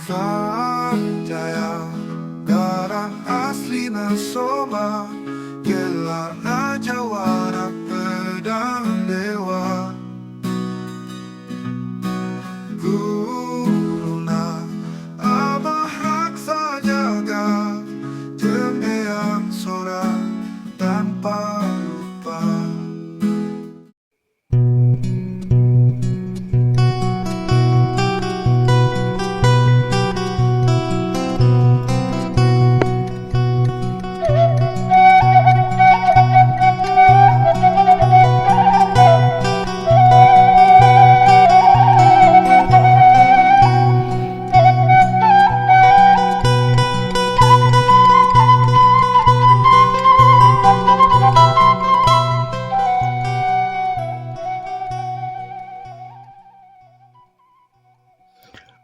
Sanjaya, darah aslina Soma, gelarna jawara pedang dewa. Guruna Abah Raksa Jaga, jeung Eyang Sora tanpa lupa.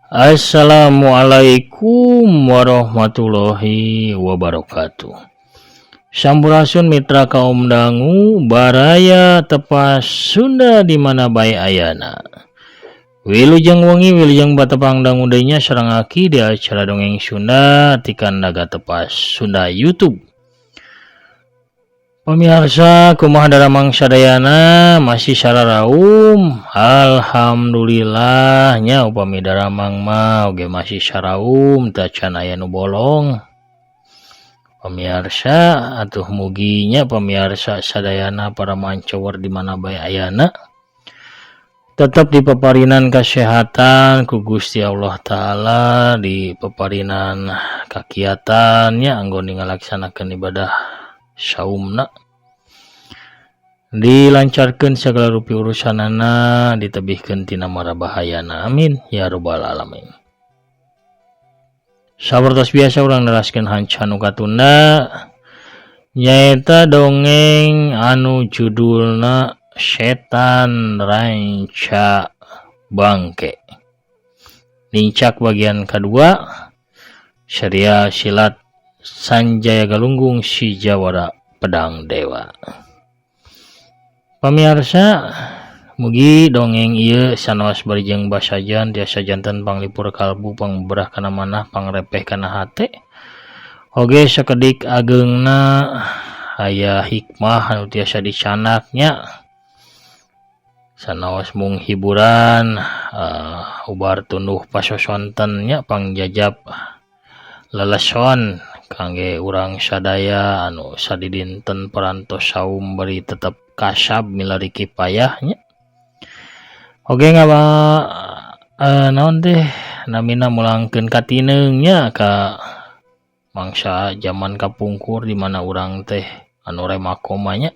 Assalamualaikum warahmatullahi wabarakatuh. Sampurasun mitra kaum dangu baraya tepas Sunda di mana bae ayana. Wilujeng wengi wilujeng batepang dangu deui nya sareng aki di acara dongeng Sunda ti Kandaga Tepas Sunda YouTube. Pemirsa kumaha daramang sadayana masih sararaum. Alhamdulillah nya upami daramang mah oge masih saraum teu can aya nu bolong. Pemirsa atuh muginya pemirsa sadayana para mancower di mana bae ayana tetap dipaparinan kesehatan ku Gusti Allah Ta'ala, dipaparinan kakiatannya anggon ngalaksanakeun ibadah saumna, dilancarkeun segala rupi urusanana, ditebihkeun tina mara bahayana, amin ya rabbal alamin. Sapertos biasa urang neraskeun hanca nu katunda nyaeta dongeng anu judulna Setan Ranca Bangke. Nincak bagian kedua serial silat Sanjaya Galunggung si Jawara Pedang Dewa. Pamirsa, mugi dongeng ieu sanaos bari jeung basajan tiasa janten panglipur kalbu, pangberah kana manah, pangrepeh kana hate. Oge sakedik ageungna aya hikmah anu tiasa dicanaknya. Sanaos mung hiburan, ubar tunduh pasosonten nya pangjajab leleson kangge urang sadaya anu sadidinten parantos saum bari tetep kasab milari kipayah nya. Oge ngaba naon teh namina mulangkeun katineung nya ka mangsa zaman kapungkur di mana urang teh anu remakoma nya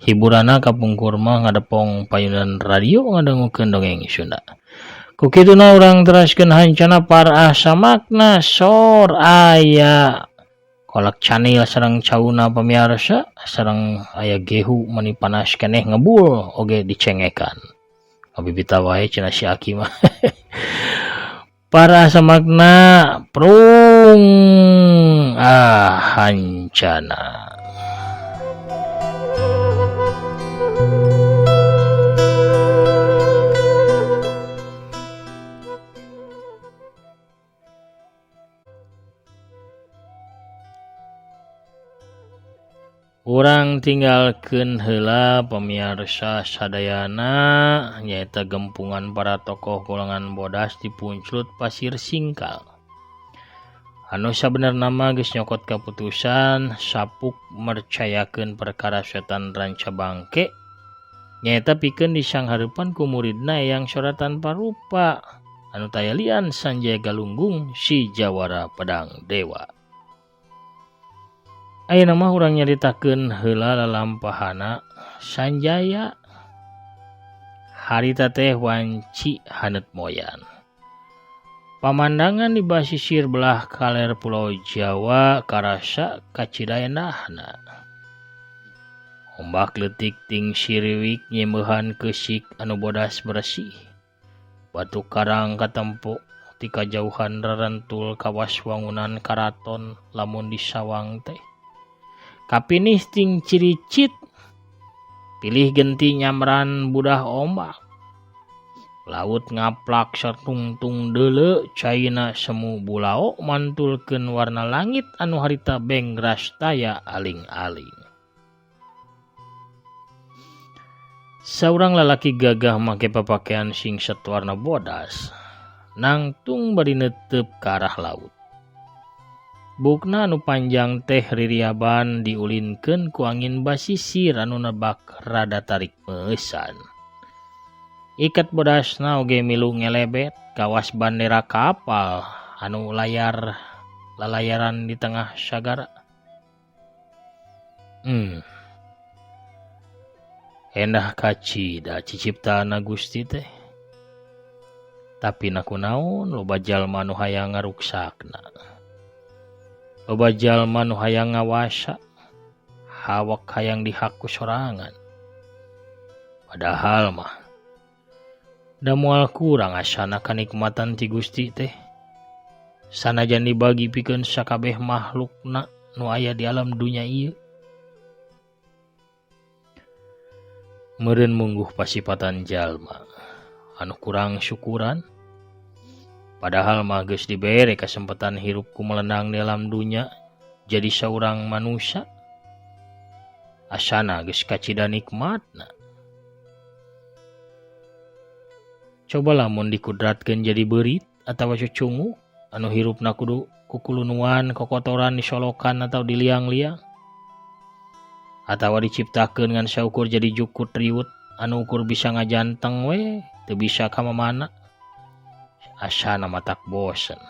hiburanna kapungkur mah ngadepong payunan radio ngadangukeun dongeng Sunda. Ku kituna urang teraskeun hancana parah samakna sor aya kolak canil sareng cauna pamiarsa sareng aya gehu mani panas keneh ngebul oge dicengekan. Abibita wae cenah si aki mah. Parah samakna prung hancana. Urang tinggalkeun heula pamiarsa sadayana nyaeta gempungan para tokoh golongan bodas di Punclut Pasir Singkal. Anu sabenerna mah geus nyokot kaputusan sapuk mercayakeun perkara setan Ranca Bangke nyaeta pikeun disanghareupan ku muridna Eyang Sora Tanpa Rupa anu tayalian Sanjaya Galunggung si Jawara Pedang Dewa. Ayeuna mah urang nyaritakeun heula lalampahana Sanjaya harita teh wanci haneut moyan. Pamandangan di basisir belah kaler Pulau Jawa karasa kacidaendahna. Ombak leutik ting siriwik nyemeuhan keusik anu bodas bersih. Batu karang katempo ti kajauhan rarentul kawas wangunan karaton lamun disawang teh. Kapinih ting ciricit pilih genti nyamran budah ombak. Laut ngaplak satungtung deuleu caina semu bulao mantulkeun warna langit anu harita bengras taya aling-aling. Saurang lalaki gagah make papakaian singset warna bodas nangtung bari neuteup ka arah laut. Bukna anu panjang teh ririaban diulinkeun ku angin basisir anu nebak rada tarik meueusan. Iket bodasna oge milu ngelebet kawas bandera kapal anu layar lalayaran di tengah sagara. Endah kacida ciciptaanna Gusti teh. Tapi na kunaon loba jalma nu hayang ngaruksakna. Loba jalma nu hayang ngawasa, hawak hayang dihak ku sorangan. Padahal mah da moal kurang asana kanikmatan ti Gusti teh. Sanajan dibagi pikeun sakabeh makhlukna nu aya di alam dunya ieu. Meureun mungguh pasipatan jalma anu kurang syukuran. Padahal mah geus dibere kasempatan hirup ku melenang di alam dunya jadi saurang manusia. Asana geus kacida nikmatna. Coba lamun dikudratkeun jadi beurit atawa cucungu anu hirupna kudu kukulunuan kokotoran disolokan atau diliang-liang. Atawa diciptakeun ngan saukur jadi jukut riut anu ukur bisa ngajanteng we teu bisa ka mamana. Asana matak bosen.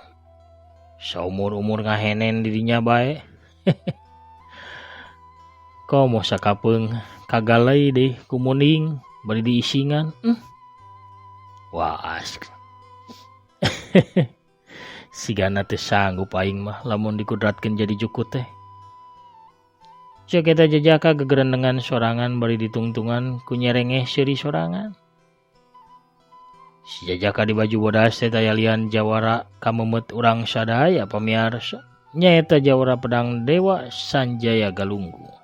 Saumur-umur ngahenen dirinya bae. Komo sakapeung kagalei deui ku munding bari diisingan. Waas. Sigana teu sanggup aing mah lamun dikudratkeun jadi jukut teh. Cek eta jejaka gegerendengan sorangan bari ditungtungan ku nyerengeh seuri sorangan. Si jajaka di baju bodas teh taya lian jawara kamemet urang sadaya pamiarsa. Nyaeta jawara pedang dewa Sanjaya Galunggung.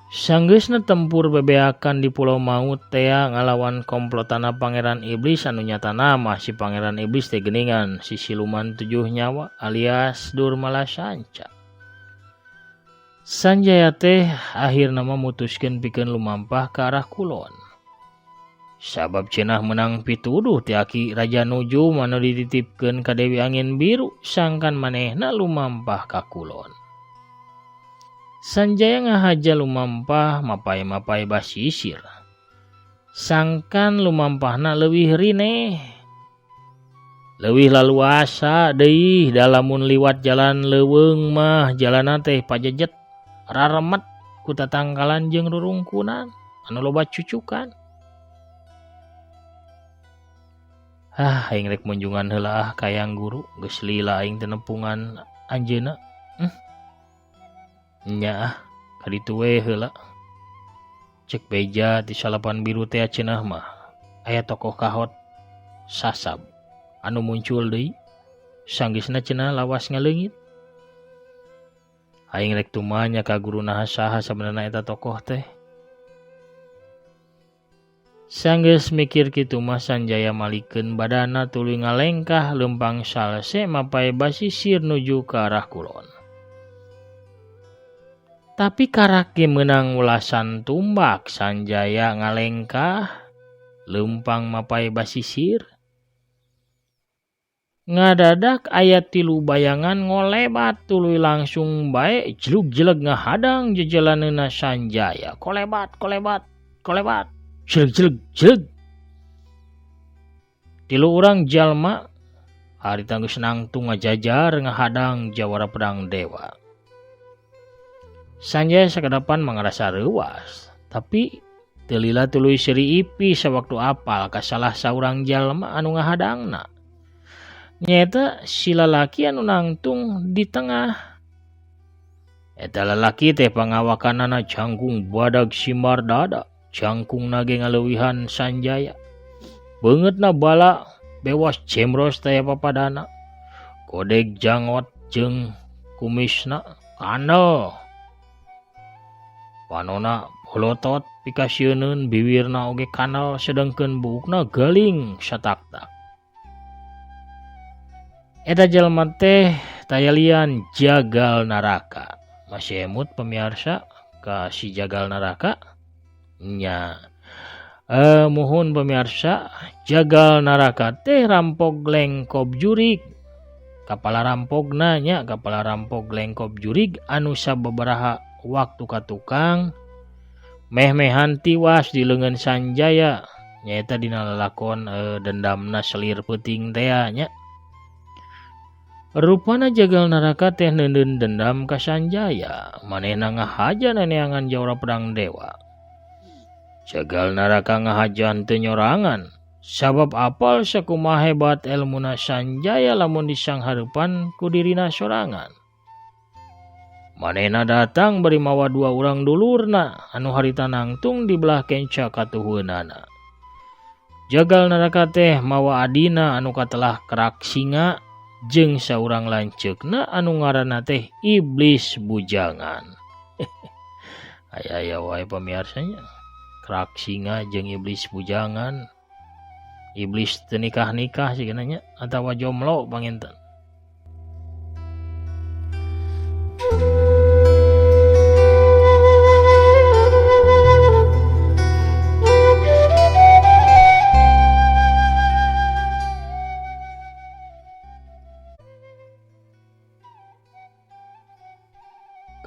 Sanggeusna tempur bebeakan di Pulau Maut tea ngalawan komplotana Pangeran Iblis anu nyatana mah si Pangeran Iblis teh geuningan si siluman 7 nyawa alias Durmala Sanca. Sanjaya teh akhirna memutuskeun pikeun lumampah ka arah kulon. Sabab cenah menang pituduh ti aki Raja Nujum anu dititipkeun ka Dewi Angin Biru sangkan manehna lumampah ka kulon. Sanjaya ngahaja lumampah mapai-mapai basisir. Sangkan lumampahna leuwih rineh. Leuwih laluasa deui dalamun liwat jalan leuweung mah jalanna teh pajejet raremet ku tatangkalan jeung rurungkunan anu loba cucukan. Ah, aing rek munjungan heula ah ka Eyang Guru, geus lila aing teh nepungan anjeunna. Nya ah, ka ditu we heula. Cek beja ti salapan biru teh cenah mah aya tokoh kahot sasab anu muncul deui sanggeusna cenah lawas ngaleungit. Aing rek tumanya ka guru naha saha sabenerna eta tokoh teh. Sanggeus mikir kitu mah Sanjaya malikeun badana tuluy ngalengkah leumpang salse mapai basisir nuju ka arah kulon. Tapi karak ge meunang ulasan tumbak Sanjaya ngalengkah leumpang mapai basisir. Ngadadak aya 3 bayangan ngolebat tuluy langsung bae jelug-jeleg ngahadang jejelaneuna Sanjaya. Kolebat, kolebat, kolebat. Jeleg, jeleg, jeleg. 3 urang jalma harita geus nangtung ngajajar ngahadang jawara pedang dewa. Sanjaya sakedapan mangrasa reuas, tapi teu lila tuluy seuri ipi sawaktu apal ka salah saurang jalma anu ngahadangna. Nyaeta si lalaki anu nangtung di tengah. Eta lalaki teh pangawakanana jangkung badag simar dada, jangkung nage ngaleuwihan Sanjaya. Beungeutna bala bewas jemros teh papadana. Kodeg jangot jeung kumisna kandel. Panona Polotot pikasieuneun biwirna oge kanal sedengkeun buukna galing sataktak. Eta jalma teh taya lian Jagal Naraka. Masih emut pemirsa ka si Jagal Naraka nya. Muhun pemirsa, Jagal Naraka teh rampok lengkob jurig. Kapala rampogna nya, kapala rampok lengkob jurig anu sababaraha waktu ka tukang meh-mehan tiwas di leungeun Sanjaya nyaeta dina lalakon dendamna selir peuting teh nya. Rupana Jagal Naraka teh neundeun dendam ka Sanjaya, manehna ngahaja neneangan Jawara Pedang Dewa. Jagal Naraka ngahaja henteu nyorangan, sabab apal sakumaha hebat elmuna Sanjaya lamun disanghareupan ku dirina sorangan. Manehna datang bari mawa dua urang dulurna anu harita nangtung di belah kenca katuhueunana. Jagal Naraka teh mawa adina anu katelah kerak singa jeung saurang lanceukna anu ngaranna teh Iblis Bujangan. Aya-aya wae pamiarsanya. Kerak singa jeung Iblis Bujangan. Iblis teu nikah-nikah sigana nya atawa jomblo panginten.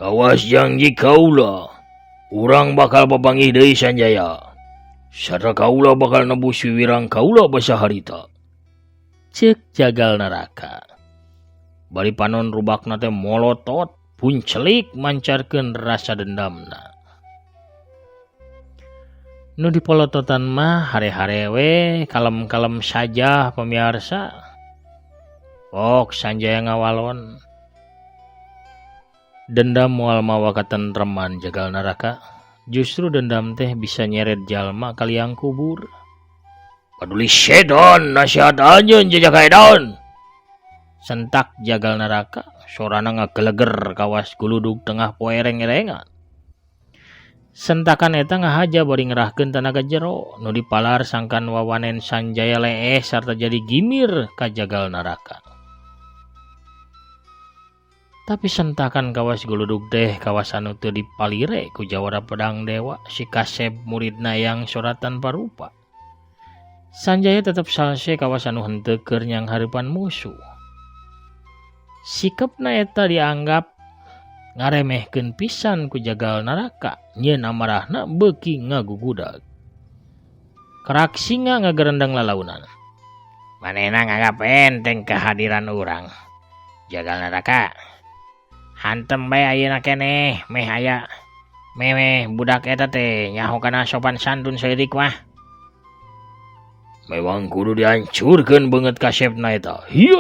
Kawas janji kaula, urang bakal bapanggih deui Sanjaya. Sarta kaula bakal nebus wiwirang kaula basa harita. Ceuk Jagal Naraka. Bari panon rubakna teh molotot, puncelik mancarkeun rasa dendamna. Nu dipolototan mah hare-hare we, kalem-kalem saja pemirsa. Pok Sanjaya ngawalon. Dendam moal mawa katentreman Jagal Naraka. Justru dendam teh bisa nyeret jalma kaliang kubur. Paduli sedan nasihat anjeun jejak edan. Sentak Jagal Naraka, sorana ngageleger kawas guludug tengah poe ereng-erengan. Sentakan eta ngahaja bari ngerahkeun tanaga jero nu dipalar sangkan wawanen Sanjaya leeh sarta jadi gimir ka Jagal Naraka. Tapi sentakan kawas guludug teh kawas anu teu dipalire ku Jawara Pedang Dewa si kasep muridna yang soratan parupa. Sanjaya tetep salse kawas anu henteu keur nyanghareupan musuh. Sikepna eta dianggap ngaremehkeun pisan ku Jagal Naraka, nyeun amarahna beuki ngagugudag. Kerak singa ngagerendeng lalaunan. Manehna nganggap enteng kehadiran urang. Jagal Naraka, hantem bae ayeuna keneh, meh aya meh budak eta teh nyaho kana sopan santun saeutik mah. Memang kudu dihancurkeun beungeut kasepna eta. Hiya!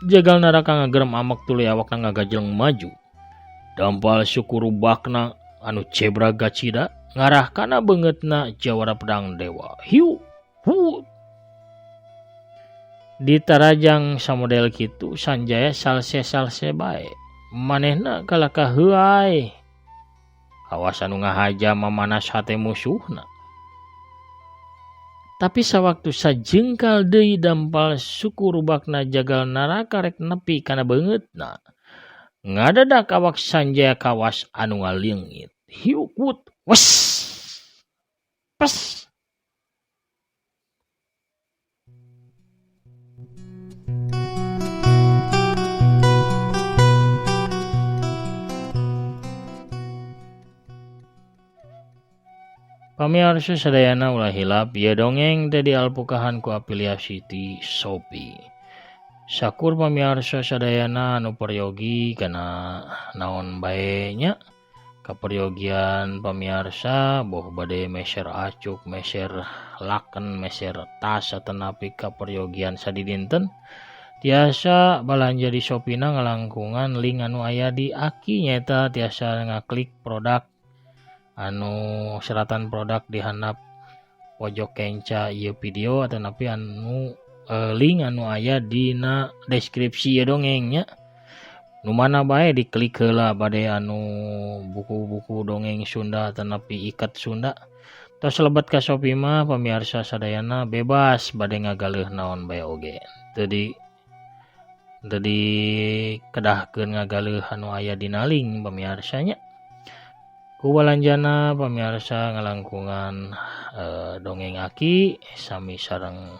Jagal Naraka ngagerem amek tuluy awakna ngagajleng maju. Dampal suku rubakna anu cebra gacida ngarah kana beungeutna Jawara Pedang Dewa. Hiu! Hu! Ditarajang samodel kitu Sanjaya salse-salse bae. Manehna kalakah heuay. Kawas anu ngahaja mamanas hate musuhna. Tapi sawaktu sajengkal deui dampal suku rubakna Jagal Naraka rek nepi kana beungeutna. Ngadadak awak Sanjaya kawas anu ngaleungit. Hiukut wes. Pes. Pamiarsa sadayana ulah hilap ieu dongeng teh dialpukahan ku afiliasi ti Shopee. Sakur pamiarsa sadayana anu peryogi kana naon bae nya kaperyogian pamiarsa boh bade meser acuk, meser laken, meser tas atanapi kaperyogian sadidinten tiasa balanja di Shopee na ngalangkungan link anu aya di aki nyaeta tiasa ngaklik produk anu seratan produk di handap pojok kenca ieu video atanapi anu link anu aya dina deskripsi ieu dongeng nya. Nu mana bae diklik heula bade anu buku-buku dongeng Sunda tanapi ikat Sunda. Tos lebet ka Shopee mah pamiarsa sadayana bebas bade ngagaleuh naon bae oge. Teu dikedahkeun ngagaleuh anu aya dina link pamiarsa nya. Ku balanjana pamiarsa ngalangkungan dongeng Aki sami sareng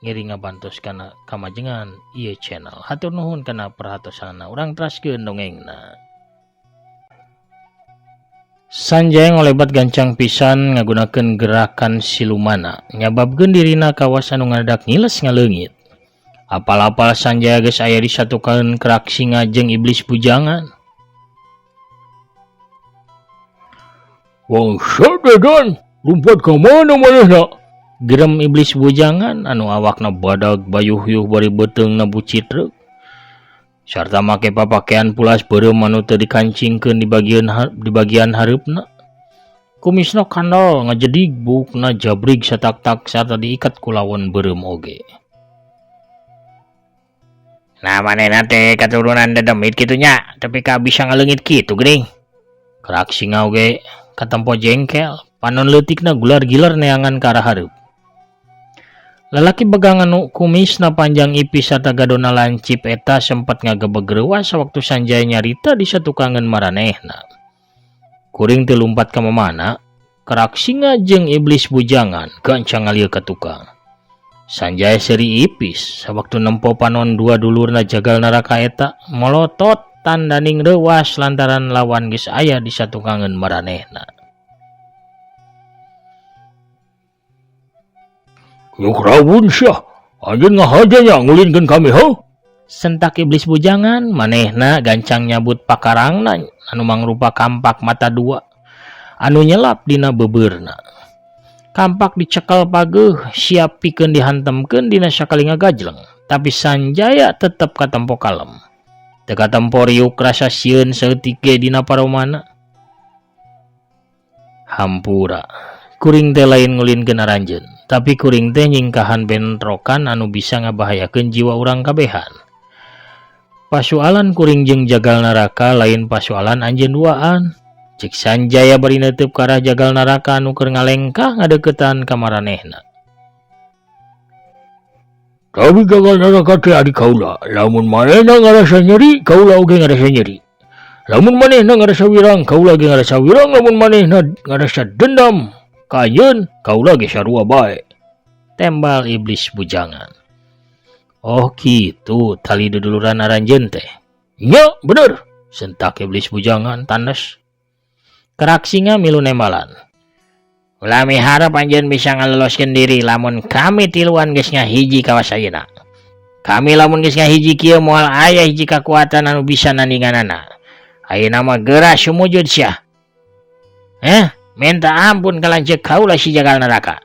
ngiring ngabantos kana kamajengan ieu channel. Hatur nuhun kana perhatosanana. Urang teraskeun dongengna. Sanjaya ngolebat gancang pisan ngagunakeun gerakan silumana nyababkeun dirina kawas anu ngadadak ngiles ngaleungit. Apal-apal Sanjaya geus aya di satukan kerak singa jeung iblis bujangan. Wong sadedan lumpat ka mana manehna? Gerem iblis bujangan anu awakna badag bayuh-yuh bari beuteungna bucitreuk. Sarta make papakean pulas beureum anu teu dikancingkeun di bagian hareupna. Kumisna kandal ngajedig buukna jabrig satak-tak sarta diikat ku lawon beureum oge. Nah manehna teh katurunan dedemit kitu nya, tapi ka bisa ngaleungit kitu geuning. Kerak singa oge katempo jengkel, panon leutikna gular-gilar neangan ka arah hareup. Lalaki begang anu kumisna panjang ipis sarta gadona lancip eta sempat ngagebeg reuas sawaktu Sanjaya nyarita di satukangeun maranehna. Kuring teu lumpat ka mamana, kerak singa jeung iblis bujangan gancang ngalieu ka tukang. Sanjaya seuri ipis sawaktu nempo panon dua dulurna jagal neraka eta molotot tandaning reuas lantaran lawan geus aya di satukangeun maranehna. Yuk rawun syah, anjeun ngahaja nya ngulinkeun kami heuh. Sentak iblis bujangan, manehna gancang nyabut pakarangna anu mangrupa kampak mata dua anu nyelap dina beubeurna. Kampak dicekel pageuh siap pikeun dihantemkeun dina sakali ngagajleng, tapi Sanjaya tetep katempo kalem. Teu katempo riuk rasa sieun saeutik ge dina paromana. Hampura, kuring teh lain ngulinkeun aranjeun, tapi kuring teh nyingkahan bentrokan anu bisa ngabahayakeun jiwa urang kabehan. Pasualan kuring jeung jagal neraka lain pasualan anjeun duaan. Cek Sanjaya bari neuteub ka arah jagal neraka anu keur ngalengkah ngadeuketan ka maranehna. Tapi jagal neraka teh adi kaula, lamun manehna ngarasa nyeri, kaula oge ngarasa nyeri. Lamun manehna ngarasa wirang, kaula ge ngarasa wirang, lamun manehna ngarasa dendam ka anjeun, kaula ge sarua bae. Tembal iblis bujangan. Oh kitu tali duduluran aranjeun teh. Nya bener, sentak iblis bujangan tandes. Kerak singa milu nembalan. Ulah miharep anjeun bisa ngaloloskeun diri lamun kami tiluan geus ngahiji kawas ayeuna. Kami lamun geus ngahiji kieu moal aya hiji kakuatan anu bisa nandinganana. Ayeuna mah geura sumujud sia. Minta ampun ka lanceuk kaula si jagal neraka.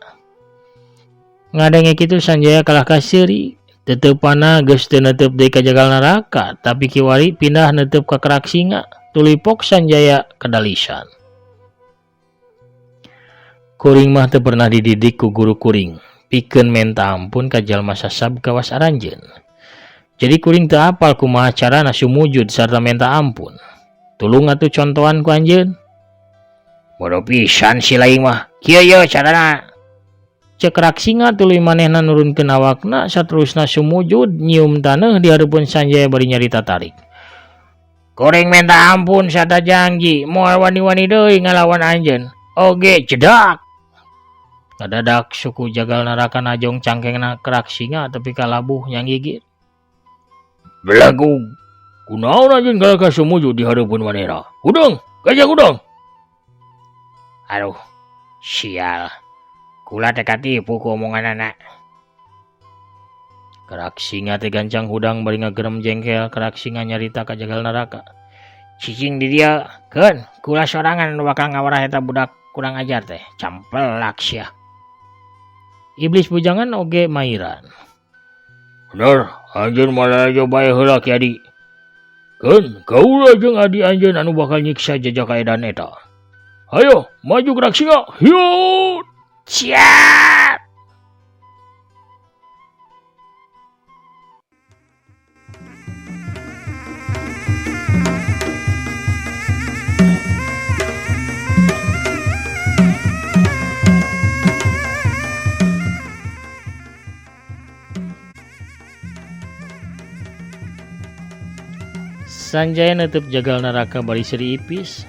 Ngadenge kitu Sanjaya kalah ka seuri. Teuteupanna geus teu neuteub deui ka jagal neraka, tapi kiwari pindah neuteub ka kerak singa. Tuluy pok Sanjaya kadalisan. Kuring mah teu pernah dididik ku guru kuring, pikeun menta ampun ka jalma sasab kawas aranjeun. Jadi kuring teu apal kumaha carana sumujud sarta menta ampun. Tulung atuh contohan ku anjeun. Bodoh pisan si lain mah. Kieu ye carana. Cek rak singa tuluy manehna nurunkeun awakna saterusna sumujud nyium taneuh di hareupeun Sanjaya bari nyarita tarik. Kuring menta ampun sarta janji moal wani-wani deui ngalawan anjeun. Oge jedak. Ngadadak suku jagal neraka najong cangkengna kerak singa tepi ka labuh nyanggigir. Belagug. Kunaon anjeun kalah ka sumujud di hareupeun manehna? Hudang, gajah hudang. Aduh, sial. Kula teh katipu ku omonganana. Kerak singa teh gancang hudang bari ngagerem jengkel, kerak singa nyarita ka jagal neraka. Cicing di dieu, keun, kula sorangan nu bakal ngawarah eta budak kurang ajar teh, campelak sia. Iblis bujangan oge mairan. Bener, anjeun malarajo bae heula ki adi. Keun, kaula jeung adi anjeun anu bakal nyiksa jajak edan eta. Hayo, maju gerak singa. Hiut. Siap. Sanjaya neuteub jagal naraka bari seuri ipis.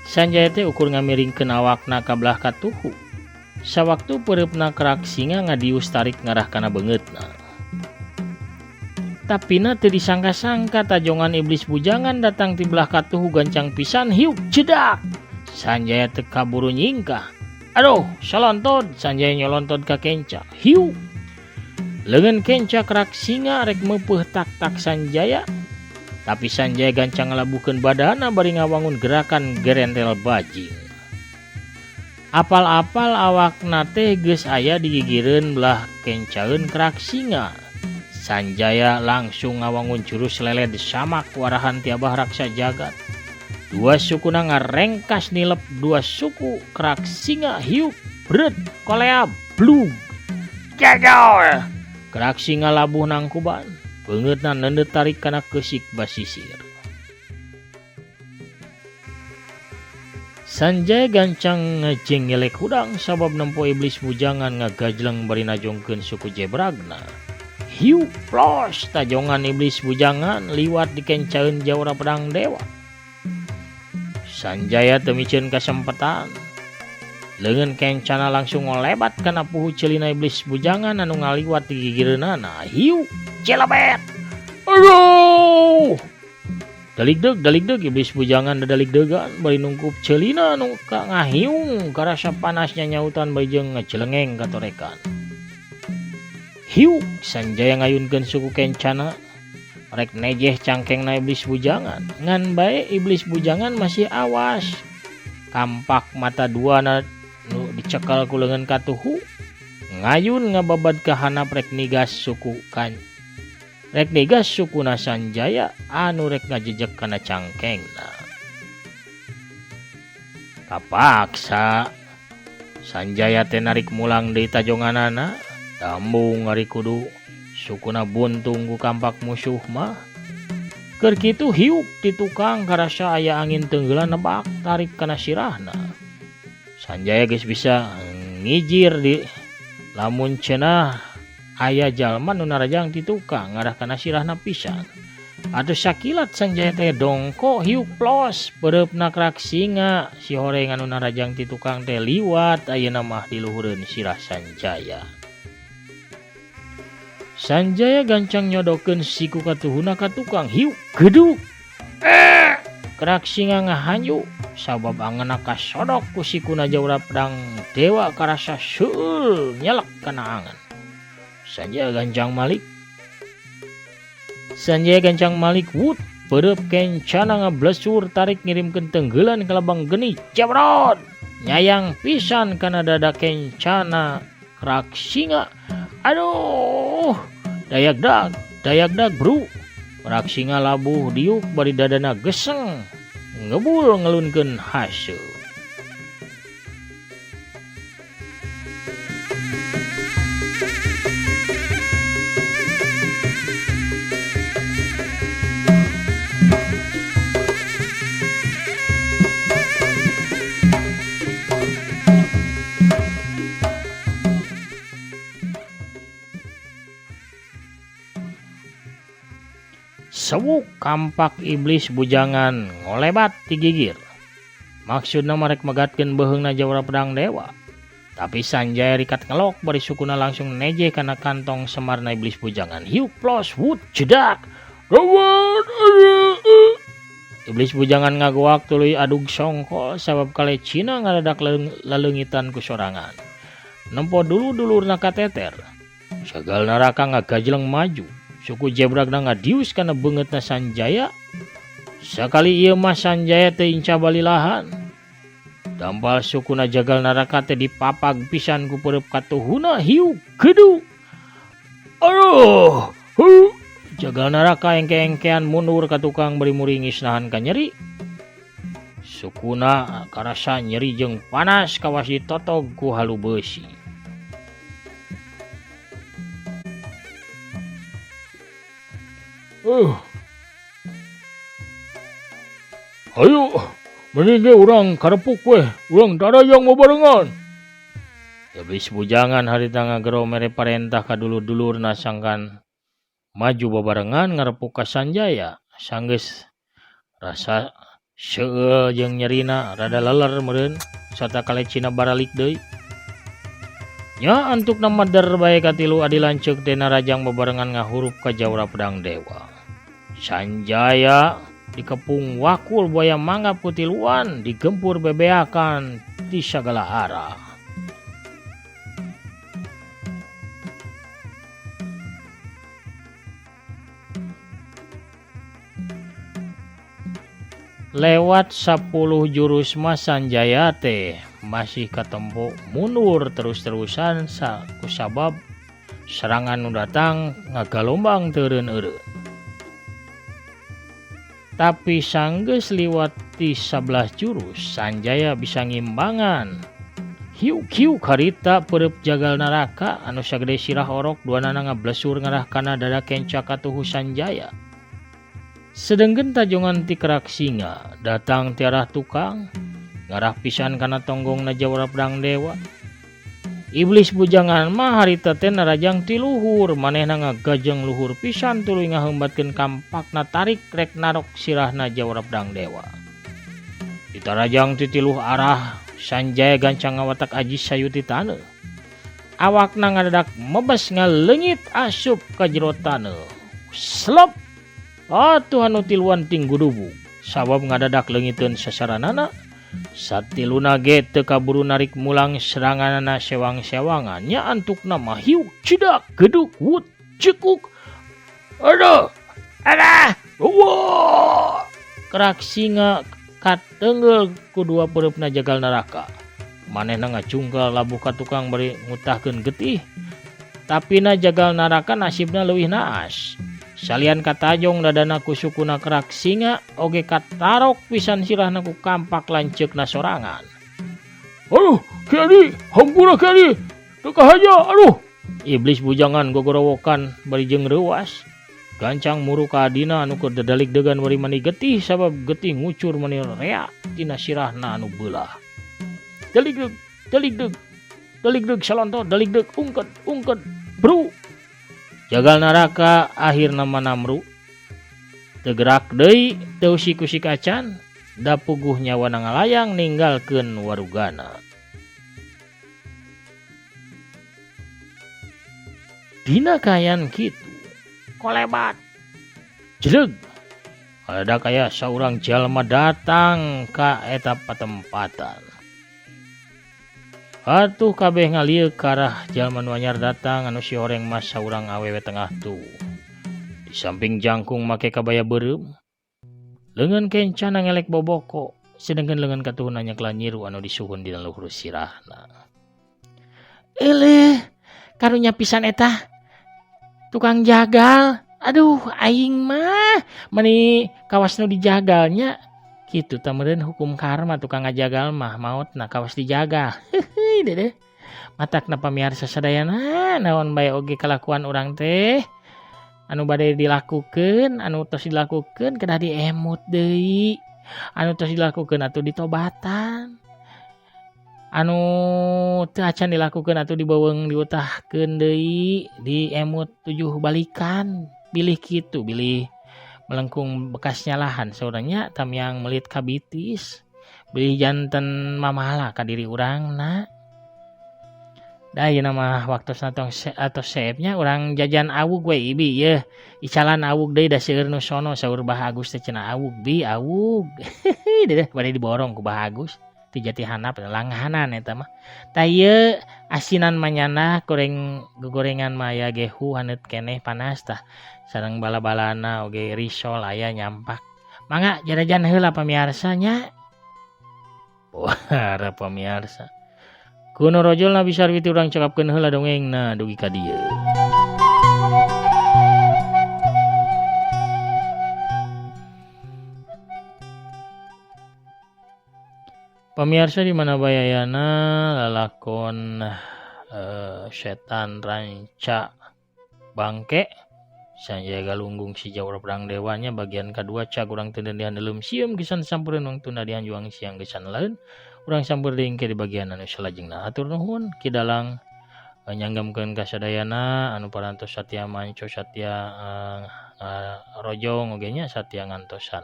Sanjaya teh ukur ngamiringkeun awakna ka belah katuhu. Sawaktu peureupna kerak singa ngadius tarik ngarah kana beungeutna. Tapina teu disangka-sangka tajongan iblis bujangan datang ti belah katuhu gancang pisan hiuk jedak. Sanjaya teu kaburu nyingkah. Aduh, salontod Sanjaya nyolontod ka kenca. Hiuk. Leungeun kenca kerak singa rek meupeuh tak-tak Sanjaya. Tapi Sanjaya gancang ngalabuhkeun badana bari ngawangun gerakan gerentel bajing. Apal-apal awakna teh geus aya di gigireun belah kencaeun kerak singa. Sanjaya langsung ngawangun jurus leled samak warahan ti Abah Raksa Jagat. Dua sukuna ngarengkas nilep dua suku kerak singa hiuk bret kolea blug. Jajal! Kerak singa labuh nangkuban. Beungeutna neundeut tarik kana keusik basisir. Sanjaya gancang ngajengelek hudang sabab nempo iblis bujangan ngagajleng bari najongkeun suku jebragna. Hiuk plos tajongan iblis bujangan liwat dikencaeun jawara pedang dewa. Sanjaya teu miceun kasempetan. Leungeun kencana langsung ngolebat kana puhu ceulina iblis bujangan anu ngaliwat di gigireunana. Hiuk celebet. Aduh! Daligdeg daligdeg iblis bujangan dadaligdegan bari nungkup ceulina anu ka ngahiung karasa panasnya nyautan bari jeung ngajelengeng katorekan. Hiuk Sanjaya ngayunkeun suku kencana rek nejeh cangkengna iblis bujangan. Ngan bae iblis bujangan masih awas. Kampak mata dua na nu dicekel ku leungeun katuhu ngayun ngababad ka handap rek nigas suku kan. Rek nigas sukuna Sanjaya anu rek ngajejek kana cangkengna. Kapaksa Sanjaya teh narik mulang deui tajonganana, dambung ari kudu sukuna buntung ku kampak musuh mah. Keur kitu hiuk ti tukang karasa aya angin tenggeulan nebak tarik kana sirahna. Sanjaya geus bisa ngijir di lamun cenah aya jalma nu narajang ti tukang ngarah kana sirahna pisan. Atuh sakilat Sanjaya teh dongko hiuk plos peureupna kerak singa si horeng anu narajang ti tukang teh liwat ayeuna mah di luhureun sirah Sanjaya. Sanjaya gancang nyodokeun siku katuhuna ka tukang hiuk geduk. Kerak singa ngahanyu sabab angeunna kasodok ku sikuna jawara pedang dewa karasa seueul nyelek kana angen. Sanjaya gancang malik. Sanjaya gancang malik wut peureub kencana ngablesur tarik ngirimkeun tenggelan ka labang geni jebrot nyayang pisan kana dada kencana kerak singa. Aduh, dayagdag bro. Kerak singa labuh diuk bari dadana geseng ngebul ngelunkeun haseum. Sewuk kampak iblis bujangan ngolebat ti gigir. Maksudna marek megatkeun beuheungna jawara pedang dewa. Tapi Sanjaya rikat ngelok bari sukuna langsung neje kana kantong semarna iblis bujangan. Hiuk plos wut jedak. Iblis bujangan ngagoak tuluy adug songkol sabab kalecina ngadadak laleungitan ku sorangan. Nempo dulu-dulurna kateter. Sagal naraka ngagajleng maju. Suku jebragna ngadius kana beungeutna Sanjaya. Sakali ieu mah Sanjaya teh incah balilahan. Dampal sukuna jagal naraka teh dipapag pisan ku peureub katuhuna hiuk gedu. Aduh, hu. Jagal naraka engke-engkean mundur ka tukang bari muringis nahan ka nyeri. Sukuna karasa nyeri jeung panas kawas ditotog ku halu beusi. Ayo, mending ge urang karepuk weh, urang darajang babarengan. Iblis bujangan harita ngagero mere parentah ka dulur-dulurna sangkan maju babarengan ngarepuk ka Sanjaya. Sanggeus rasa seueul jeung nyerina rada leler meureun sarta kalecina baralik deui. Nya antukna meder bae katilu adi lanceuk teh narajang bebarengan ngahurup ka jawara pedang dewa. Sanjaya dikepung wakul buaya manggap ku tiluan digempur bebeakan di sagala arah. Lewat 10 jurus mah Sanjaya teh masih katempo mundur terus-terusan kusabab serangan nu datang ngagalombang teureun-eureun. Tapi sanggeus liwat ti 11 jurus Sanjaya bisa ngimbangan. Hiuk-hiuk harita peureub jagal naraka anu sagede sirah orok duanana ngablesur ngarah kana dada kenca katuhu Sanjaya. Sedengkeun tajongan ti kerak singa datang ti arah tukang ngarah pisan kana tonggongna jawara pedang dewa. Iblis bujangan mah harita teh narajang ti luhur manehna ngagajeng luhur pisan tuluy ngaheumbatkeun kampakna tarik rek narok sirahna jawara pedang dewa. Ditarajang ti tiluh arah Sanjaya gancang ngawatak aji sayu ti taneuh. Awakna ngadadak mebes ngaleungit asup ka jero taneuh. Slop! Atuh anu tiluan tinggudubug sabab ngadadak leungiteun sasaranana. Satiluna ge teu kaburu narik mulang seranganana sewang-sewangan nya antukna mah hiuk cedak geduk wut cekuk. Aduh, adah, wah! Kerak singa katenggel ku dua peureupna jagal neraka. Manehna ngacungkal labuh ka tukang bari ngutahkeun getih. Tapi na jagal neraka nasibna leuwih naas. Salian katajong dadana ku sukuna kerak singa oge katarok pisan sirahna ku kampak lanceukna sorangan. Aduh, Ki Adi, hampura Ki Adi, teu kahaja, aduh. Iblis bujangan gogorowokan bari jeung reuas. Gancang muru ka adina anu keur dadalig-degan bari mani getih sabab getih ngucur mani rea tina sirahna anu beulah. Daligdeug, daligdeug, daligdeug salonto, daligdeug ungked, ungked, bru. Jagal naraka akhirna manamru. Teu gerak deui, teu usik-usik acan, da puguh nyawana ngalayang ninggalkeun warugana. Dina kaayaan kitu, kolebat, jleug. Ada kaya saurang jalma datang ka eta patempatan. Atuh kabeh ngalieu ka arah jalma nu anyar datang anu si horeng mah saurang awewe tengah tuh. Di samping jangkung make kabaya beureum. Leungeun kencana ngelek boboko, sedengkeun leungeun katuhuna nyekla nyiru anu disuhun dina luhur sirahna. Euleuh, karunya pisan eta. Tukang jagal. Aduh, aing mah meni kawas nu dijagalnya. Kitu tah meureun hukum karma tukang ngajagal mah maotna kawas dijagal. Heuheuy dedeh. Matakna pamiarsa sadayana naon bae oge kalakuan urang teh anu bade dilakukeun, anu tos dilakukeun kedah diemut deui. Anu tos dilakukeun atuh ditobatan. Anu teu acan dilakukeun atuh dibeuweung diutahkeun deui, diemut 7 balikan. Bilih kitu, bilih melengkung bekas nyalahan sauranya tamiang melit kabitis. Bilih janten mamala ka diri urangna. Da ayeuna mah waktosna tong atos seepnya urang jajan awug we ibi yeuh. Icalan awug deui da seueur nu sono saur Bah Agus teh cenah awug bi awug. Dedeh bade diborong ku Bah Agus ti jati handap langganan eta mah. Tah ieu asinan manyana goreng gogorengan mah aya gehu haneut keneh panas tah. Sareng bala-balana oge risol aya nyampak. Mangga jarajan heula pamiarsa nya. Wah, pamiarsa. Kuno rojol na bisa sarwiti urang cakapkeun heula dongengna dugi ka dieu. Pamiarsa di mana bae ayana lalakon setan ranca bangke Sanjaya Galunggung si Jawara Pedang Dewanya bagian kedua cag urang teu dihandelem sieum gesan sampureun wangtuna dihanjuang siang gesan lain urang sampur deui engke di bagian anu salajengna. Hatur nuhun Ki Dalang nyanggamkeun ka sadayana anu parantos satia manco satia rojong oge nya satia ngantosan.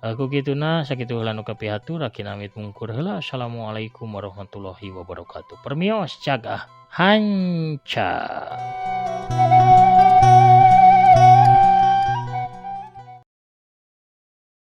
Ku kituna sakitu heula nu kapihatur aki namit mungkur heula. Assalamualaikum warahmatullahi wabarakatuh. Permios cagah hanca.